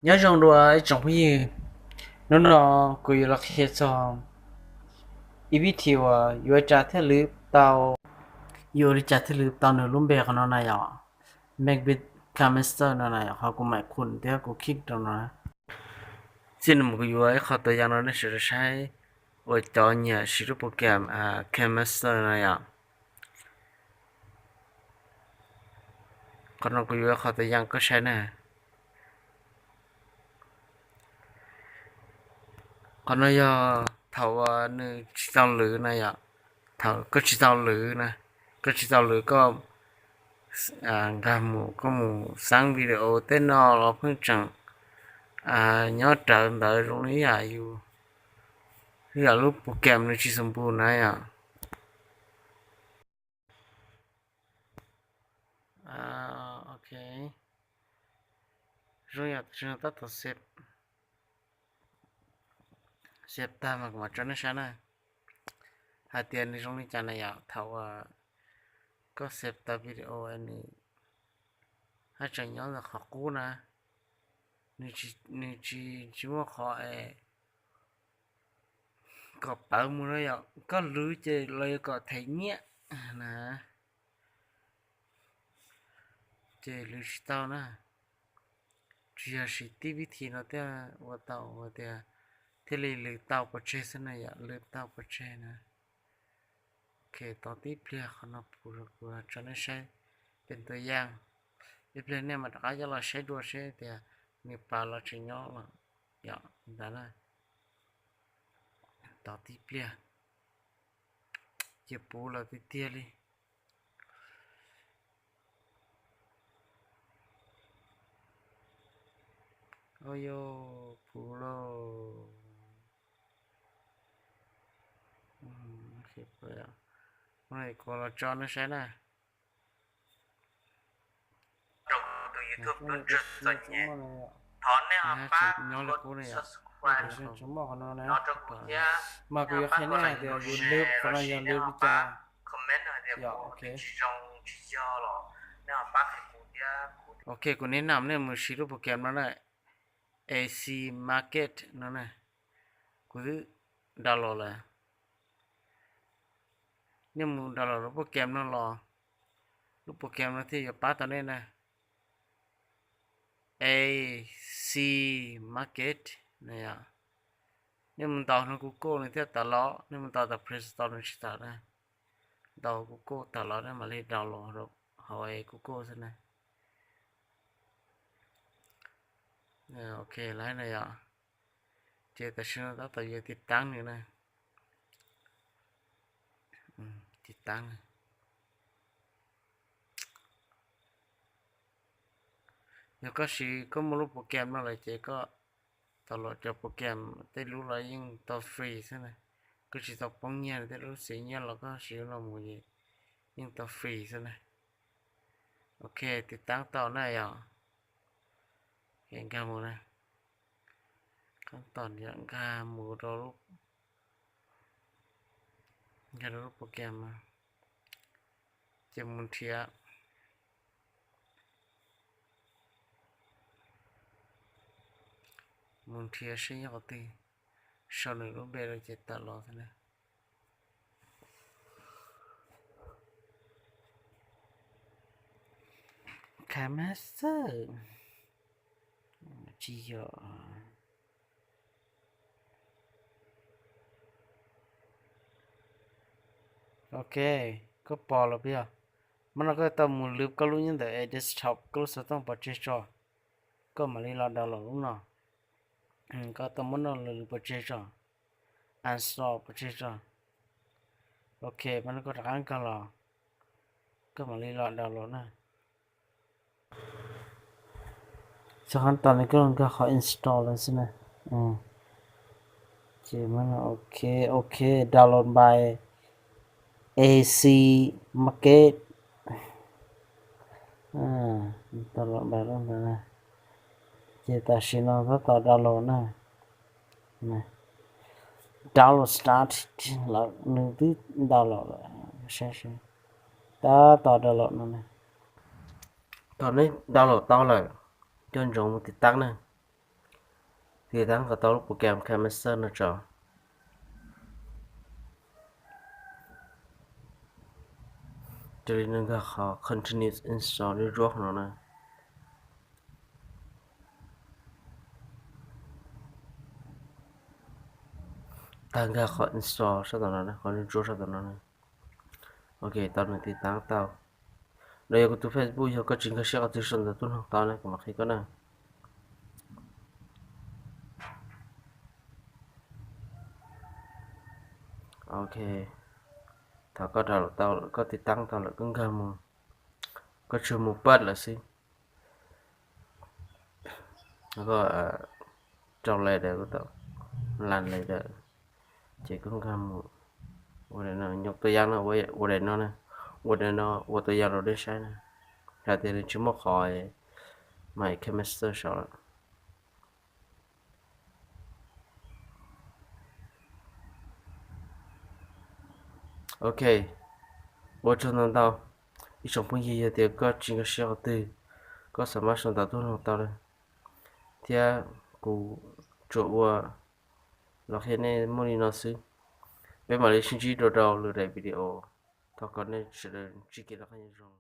Nyob zoo dua ib tsoom phooj ywg, hnub no kuv yuav los qhia txog ib vib thi uas yuav ua li cas thiaj li tau, yuav ua li cas thiaj li tau nws lub npe qhov no na yom, Make Beat KineMaster no na yom, qhov kuv mam khun thiab kuv khij rau no. Txij no mus kuv yuav ib qho tus yam no nej sawv daws saib, uas cov nyiam siv lub program KineMaster no yom. Qhov no kuv yuav ib qho tus yam koj saib na. Qhov no yog thaum uas nws tsis tau lwv na yom, thaum koj tsis tau lwv na, koj tsis tau lwv koj nkag mus, koj mus xab video tej no los pheej tseem nyob rawv ntawd zoo li yam yus, yam lub program nws tsis xum npus na yom. Ok, zoo yam tab tom save, save tag mas kuv mam tso nej saib na, hais tias nws zoo li cas na yom. Thaum uas koj save tau video nws haj tseem nyob ntawm qhov qub na, nws tsis, nws tsis, tsis muaj qhov es kom pawv mus na yom. Koj lwv ces los yuav kom them nyiaj na, ces lwv tsis tau na. Tsuas yog siv tib vib thi no thiaj ua tau, ua tias thiaj li lwv tau pov tseg xwb na yom, lwv tau pov tseg na. Ok, tos tib pliag, qhov no puv rau kuv tso nej saib pem tus yam. Ib pliag nej mam rov qab coj los saib dua seb tias nws pawv los tseem nyob los yom ntawd na. Tos tib pliag, ces puv los tiag tiag li. Au yau, puv lauj. Kuv los tso nej saib na. Rau kuv tus YouTube tub tswg txom nyem, thov nej ho pab nyob li qub ne yom. Mas kuv yuav qhia nej hais tias yus lwv qhov no yog lwv li cas. Comment hais tias kuv tsis zoo tsis yog los nej ho pab qhia kuv thiab kuv. Ok, kuv neb nam nej mus siv lub program no na, A C Maker no na. Kuv twb download lawm. Nej mus download lub program no los, lub program no thiaj yuav pab tau nej na. A C Maker na yom. Nej mus ntaus hauv Google nws thiaj tawm los, nej mus ntaus tom Play Store nws tsis tawm na. Ntaus Google tawm los nej mam li download hauv Google xwb na. Ok, lawm na yom. Ces tam sim no tab tom yuav tiv taab nws na. Tiv taab. Yog koj siv, koj muaj lub program no lawm ces koj tau los cov program tej lub los yeej tau free xwb na. Koj tsis tau poob nyiaj, tej lub xim nyiaj los koj siv no mus es yeej tau free xwb na. Ok, tiv taab tau na yom. Nkag mus na. Qab tom nkag mus rau, nkag rau lub program no, ces mus nrhiav, mus nrhiav seb nyob qhov twg, sau nws lub npe rau ces tawm los xwb na. KineMaster, tsis yog. Ok, koj pom los puas yog? Mas no koj tau mus lwv koj lub nyob ntawm desktop, koj lub xov tooj pov tseg tso, koj mam li los download lub no. Koj tau muab no lwv pov tseg tso, uninstall pov tseg tso. Ok, mas no koj rov qab nkag los, koj mam li los download na. Txog qhov tos no koj nkag qhov install lawm xwb na. Ces ok, ok, download by A C Maker. Download by lawm ntawd na. Ces tam sim no tab tom download na. Download start lawm, nws twb download lawm. Saib seb, tab tom download no na. Thaum neb download tau lawm, coj ntsoov mus tiv taab na. Tiv tauj kom tau lub program KineMaster no tso. Raws li no nkag qhov Continue Install ntsuab ntsuab no na. Tag nkag qhov Install sab tom no, qhov ntsuab ntsuab sab tom no. Ok, tau nws tiv tauj tau. No yog kuv tus Facebook, yog koj tsis nkag siab qhov twg sau ntawv tuaj nug tau na, kuv mam qhia koj na. Ok, thaum koj tiv tauj tau lawm, koj nkag mus, koj tsuas mus pab lawm xwb. Koj rau later, koj tau later, ces koj nkag mus ua daim no, nyuam tua yam no, ua daim no, ua daim no ua tua yam rau nej saib na, hais tias nws tsis muaj qhov My KineMaster saud lawm. Ok, ua tsaug ntau ntau ib tsoom phooj ywg. Yog tias koj tsis nkag siab qhov twg, koj xav mab sau ntawv tuaj nug tau na, thiab kuv tsuas ua los qhia nej muaj li no xwb. Peb mam li sib ntsib dua rau lwm daim video. Thov kom nej sawv daws txoj kev noj qab nyob zoo.